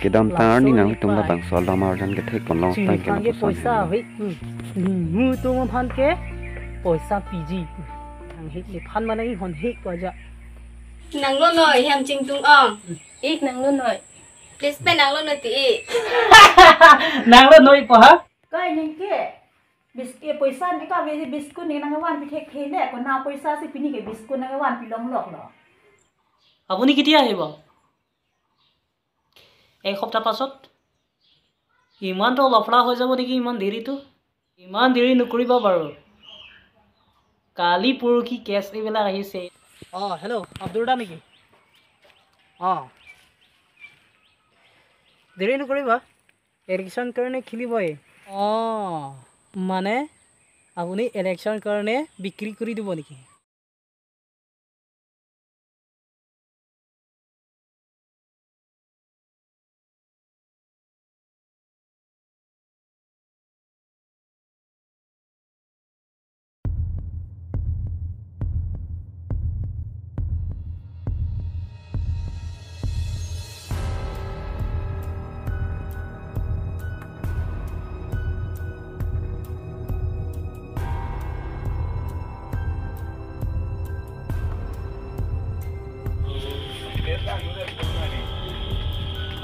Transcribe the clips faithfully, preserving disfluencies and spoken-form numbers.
Kedamtang arni nanglitum labangso alam arjan kethek ponlong Chini tang ke phan ke lapuson poisa hini. Hik. Hmm. Hmm. Mu tum phan ke poisa piji. Nang hik ni phan mana i hon hik ko aja. Nanglo noi hem Chingtung ong. Ik nanglo noi. Please pe nanglo noi ti ik. Nanglo noi po ha? Kai ning ke. Bis-, e poisa ne ka ve biskut ne nangvan pi thekthe ne, ko na poisa si pini ke biskut nangvan pi longlok lo. আপুনি কেতিয়া আহিব? এক সপ্তাহ পাছত? ইমানটো লফৰা হৈ যাব নেকি ইমান দেৰিটো? ইমান দেৰি নকৰিবা বাৰু। কালি পৰহি কেছ এইবিলাক আহিছে। অ, হেল্ল', আব্দুল দা নেকি? অ। দেৰি নকৰিবা। ইলেকশ্যন কাৰণে খেলিবই। অ, মানে আপুনি ইলেকশ্যন কাৰণে বিক্ৰী কৰি দিব নেকি?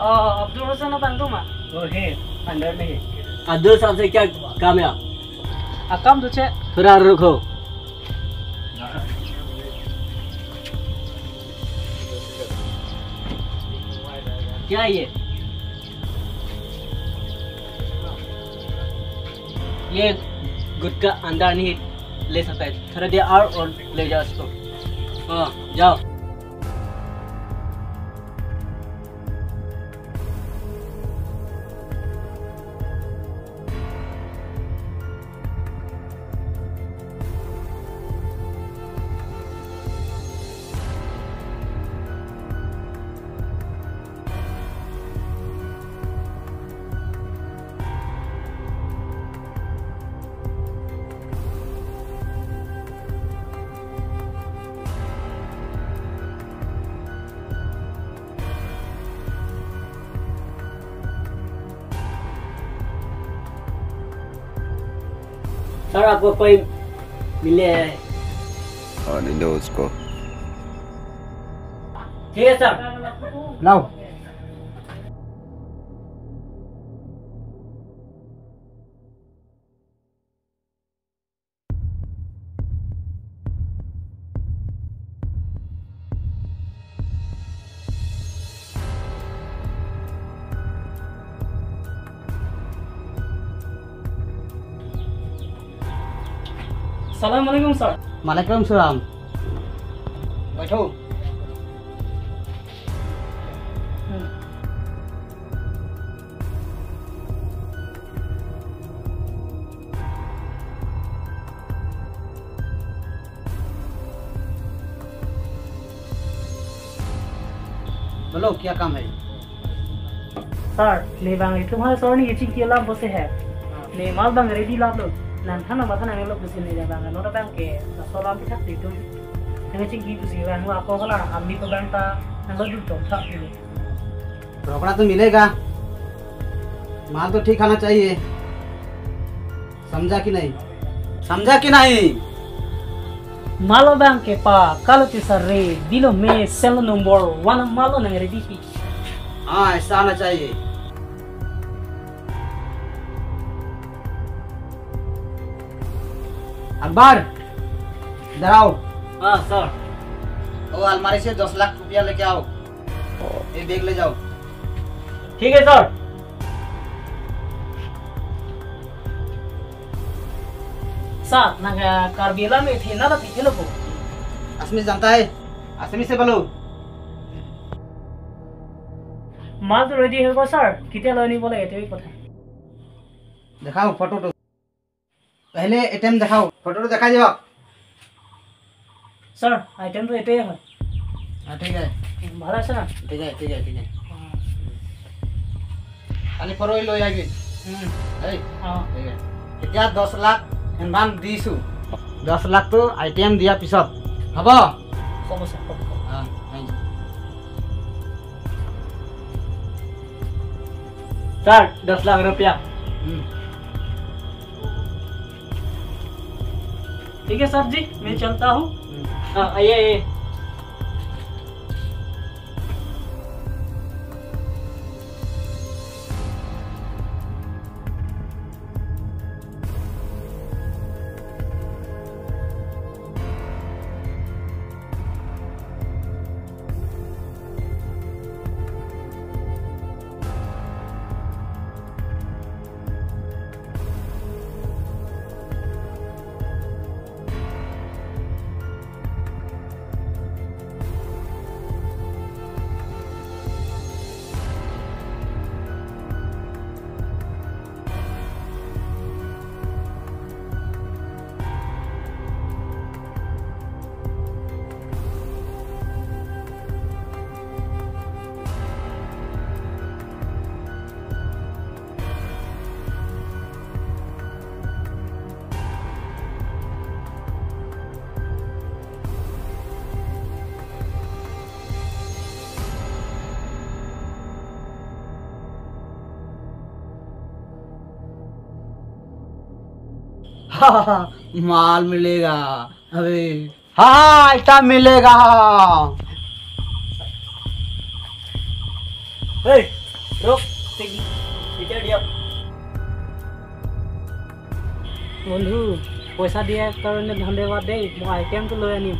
Oh, Abdul Hussain abang tu ma? वो है, अंदर में है। अब्दुल साहब से क्या काम है आप? A kam tu che. थोड़ा रुको। क्या ये? ये गुटखा अंदर नहीं ले सकता है, थोड़ा देर और, और ले जाओ इसको। हाँ, जाओ। सर, आपको कोई मिले हैं? आने दो उसको। ठीक है सर। लाओ। सलाम अलैकुम सर। वालेकुम सलाम। बैठो। बोलो, क्या काम है? Sir, ne bang itum ha sor ni chingki alam pusi he. Ne mal bang ready lap lo. Nang thana ma thana lo pusi ne bang lo bang ke, na solam pithak itum. Nang chingki pusi bang wa ko hala amni ko bang ta nang lo dun tong thak ni. रोकना तो मिलेगा, माल तो ठीक आना चाहिए, समझा कि नहीं? समझा कि नहीं? Malo bang ke pa, kalau ti sir re, bilo me sel number one malo nang ready pi. हाँ, ऐसा आना चाहिए। अकबर, इधर आओ। हाँ, सर। वो अलमारी से दस लाख रुपया लेके आओ। ये बैग ले जाओ। ठीक है, sir. Sir, nang, eh, Karbi alam ithena la thikelo ko. आसामी जानता है? आसामी से बोलो। माल तो ready होगा, sir। कितना लेने बोले, ये तो ही पता है। दिखाओ फोटो तो। पहले आइटम दिखाओ, फोटो तो दिखा दो। Sir, আইটেমটো এইটোৱে হয়। हाँ, ठीक है। ভাল আছে না? ठीक है, ठीक है, ठीक है। हाँ। কালি পৰহি লৈ আহিবি। হুম। দেই? हाँ। ठीक है। এতিয়া দহ লাখ এডভান্স দিছো। দহ লাখটো আইটেম দিয়াৰ পিছত। হ'ব? হ'ব, ছাৰ, হ'ব, হ'ব। हाँ, থেংক ইউ। कार्ड दस लाख रुपया। ठीक है सर जी, मैं चलता हूँ। हाँ, आइए, आइए। माल मिलेगा। अबे। हाँ, इतना मिलेगा। ए, रुक, ठीक, ठीक है, दिया। বন্ধু, পইচা দিয়াৰ কাৰণে ধন্যবাদ দেই, মই আইটেমটো লৈ আনিম।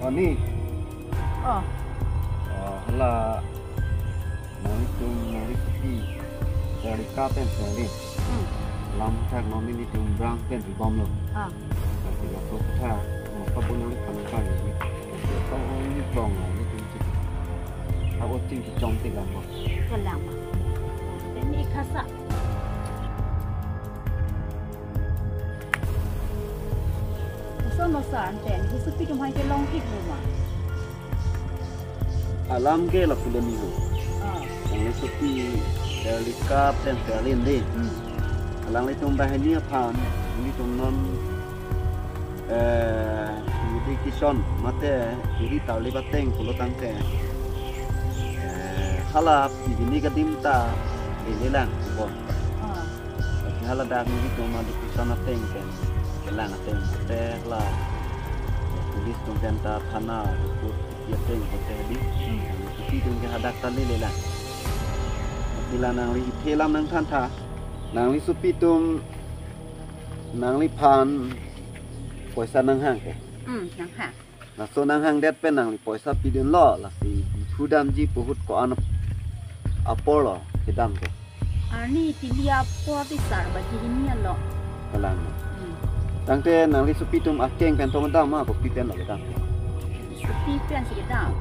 Oni. Oh. Oh, hala. Nanglitum, nangli sopi. Charli kap pen charli. Hmm. Lam thak non nelitum brang pen ribomlo. Ah. Tapi lo ko tha. Mo pa bo nangli pan ka ni. Ko ni tong nelitum. Abo ching chong te lam bo. Kalang. Ini khasa. Koson lo sir, ante nangli sopi atum aphan kelong thiklo ma? Alam ke lapulo ni ho. Ah. Nangli sopi charli kap pen charli ende. Hmm. Alanglitum banghini aphan, nelitum non, eh, nidi kison, mate nidi tarlip ateng pulo tangte. Eh, hala pini ke adim ta, lele lang, bon. Ah. Tapi hala dak nelitum ma di kison ateng pen, kelang ateng pen, te hala police atum pen ta thana report ateng pen te di. Hmm. Sopi atum ke hadak ta lele lang. Bila nangli ithe alam nangthan tha, nangli sopi atum nangliphan poisa nanghang ke. Hmm, nanghang. Laso nanghangdet pen nangli poisa pidunlo, lasi pudamji pu ahut ko-an apor lo kedam ke? Arni tili apor ti sar baji hini lo. Kalang. Hmm. Tangte nangli sopi atum akeng pen tong dam ma, kopi pen lo kedam ke? Sopi pen si kedam.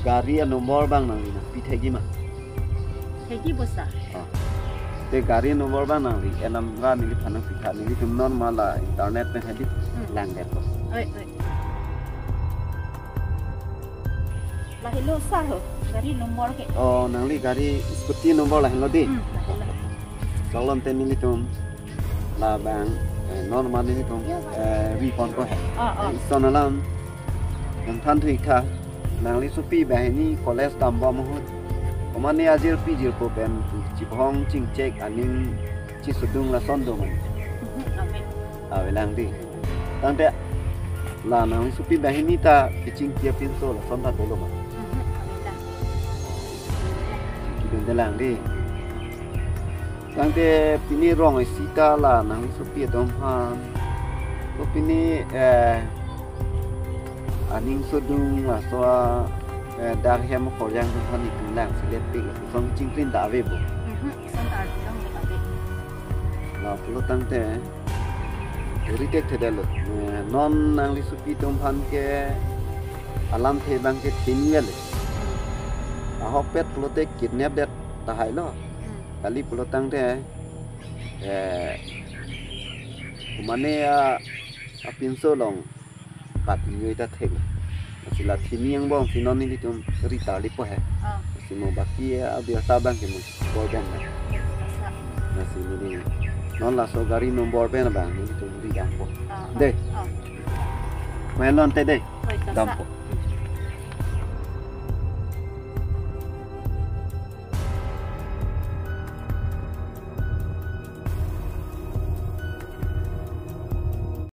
Gari a-number abang nangli nangpi thekji ma? Thekji bo sir. Ah. Te gari number abang nangli enam ra neliphan nangpi tha, nelitum non ma la internet pen hedi. Hmm. Langdet ko. Oi, oi. Lahelo sir ho, gari number ke. Oh, nangli gari scooty number lahelo di. Hmm, lahelo. Solom te nelitum labang, eh, non ma nelitum, eh, ri pon ko he. Ah, ah. Eh, ison alam. Nangthan thu ik tha, nangli sopi banghini college dambom ahut, komane ajirpi jirpo pen chiphong chingchek aning chisodung lason do ma? Mhm, ave. Ave lang di. Tangte la nangli sopi banghini ta kachingki apinso lason ta dolo ma? Mhm, ave lang. Kidun de lang di. Tangte pini rong isi ta la nangli sopi atum aphan. Ko pini, eh, aning sodung laso, eh, dak hem akorjang atum aphan itum lang silet pik, lason chingkrin ta ave bo? Mhm, lason ta arjulong ta ave. Lapulo tangte, uri tek thedetlo. Eh, non nangli sopi atum aphan ke alamthe abang ke thin vel. Ahokpet pulote kidnap det tahai lo. Hmm. Kali pulo tangte, eh, komane a, apinso along kat inyo ita thek. Lasi la thini angbong si non nelitum ri tarlip po he. Ah. Lasi mo baki abirta abang ke mo kol bom na. Lasi neli Non laso gari number pen abang nelitum ri dampo. Ah, ah, dei. Ah. Kwen lonte dei. Hoi, ta dampo.